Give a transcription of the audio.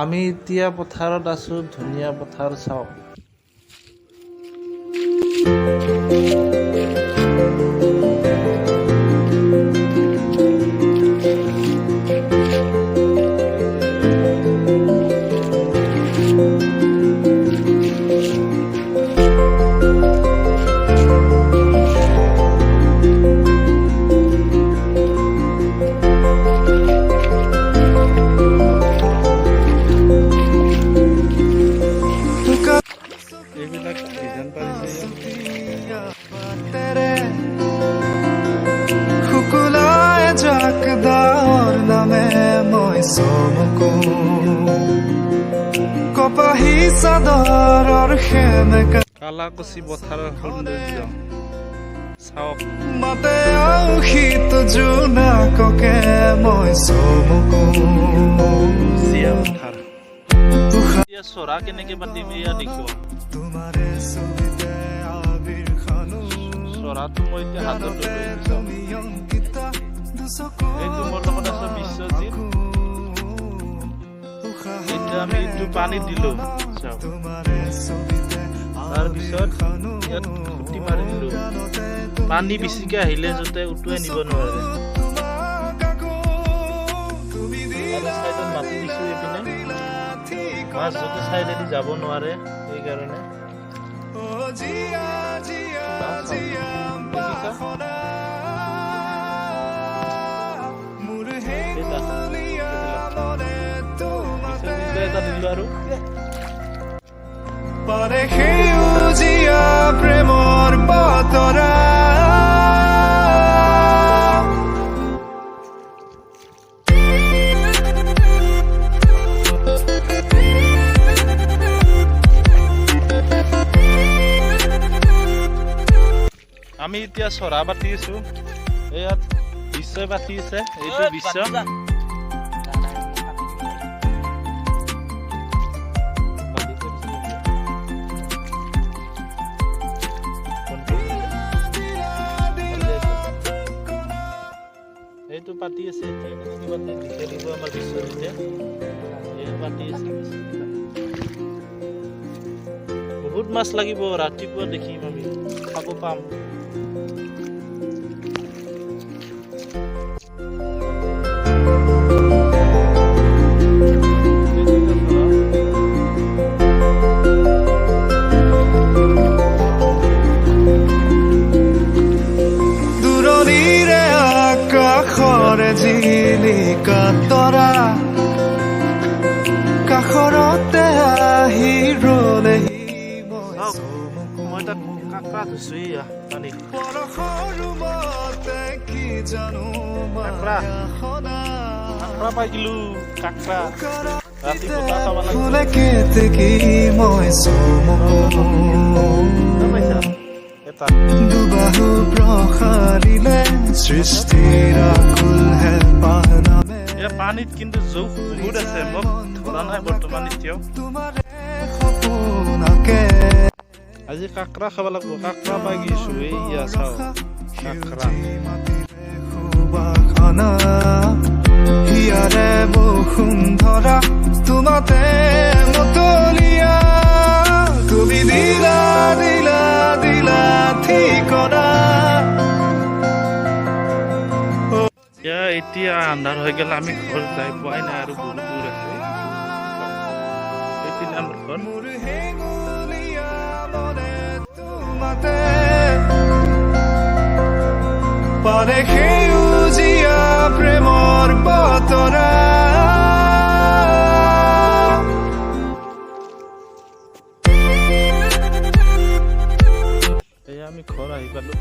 আমি এতিয়া পথাৰত আছোঁ, ধুনীয়া পথাৰ চাওক। এইবিলাক ডিজাইন পাৰিছে। বাটেৰে শুকুলাই যাক ডাৱৰ নামে মই চমকো, কপাহী চাদৰৰ সেমেকা কালাকুচি পথাৰৰ সৌন্দৰ্য চাওক। মাতে আউসীত জোনাককে মই চমকো। জীয়া পথাৰ। এতিয়া চৰা কেনেকে পাতিম এয়া দেখিব। তোমাৰে ছবিতে আবিৰ সানো। চৰাটো মই এতিয়া হাতত লৈ লৈছো, চাওক। তুমি অংকিতা দুচকু। এইটো মোৰ লগত আছে বিশ্বজিৎ। এতিয়া আমি এইটো পানীত দিলো, চাওক। তোমাৰে ছবিতে তাৰপিছত ইয়াত খুটি মাৰি দিলো, পানী বেছিকে আহিলে যাতে উটুৱাই নিব নোৱাৰে। আৰু চাইডত মাটি দিছো এইপিনে, মাছ যাতে চাইডেদি যাব নোৱাৰে সেইকাৰণে। দেখিছা? এটা বিশ্বজিতে এটা দিলো আৰু। পাৰে সেউজীয়া প্ৰেমৰ বতৰা। আমি এতিয়া চৰা পাতি আছো। ইয়াত বিশ্বই পাতি আছে, এইটো বিশ্ব। এইটো পাতি আছে এতিয়া। কেনেকে পাতি দেখাই দিব আমাৰ বিশ্বজিতে। এই পাতি আছে। বহুত মাছ লাগিব, ৰাতিপুৱা দেখিম, আমি খাব পাম। দূৰণিৰে আকাশৰে জিলিকা তৰা কাষৰতে আহি ৰলেহি মই চাওক, চমকো। মই তাত কাঁকড়া ধৰিছো, এইয়া পানীত। পৰশৰ ৰুমতে কি জানো কাঁকড়া। মায়াসনা। কাঁকড়া পাই গিলো, কাঁকড়া। ৰাতি বতাহ খাব লাগিব। ফুলে কেতেকী মই চমকো। পাইছা এটা? দুবাহু প্ৰসাৰিলে সৃষ্টিৰ আকুল হেঁপাহ নামে। এয়া পানীত কিন্তু জোক বহুত আছে, মোক ধৰা নাই বৰ্তমান এতিয়াও। তোমাৰে সপোনাকে আজি কাঁকড়া খাব লাগিব, কাঁকড়া পাই গৈছো। এইয়া চাওক, কাঁকড়া। মাটিৰে সুবাসনা হিয়াৰে বসুন্ধৰা তোমাতে মতলীয়া, তুমি দিলা দিলা দিলা ঠিকনা। এতিয়া আন্ধাৰ হৈ গ'ল, আমি ঘৰ যাই পোৱাই নাই আৰু বহুত দূৰ আছে। এইপিনে আমাৰ ঘৰ। মোৰ হেঙুলীয়া মনে তোমাতে পাৰে সেউজীয়া প্ৰেমৰ বতৰা। এয়া আমি ঘৰ আহি পালোঁ।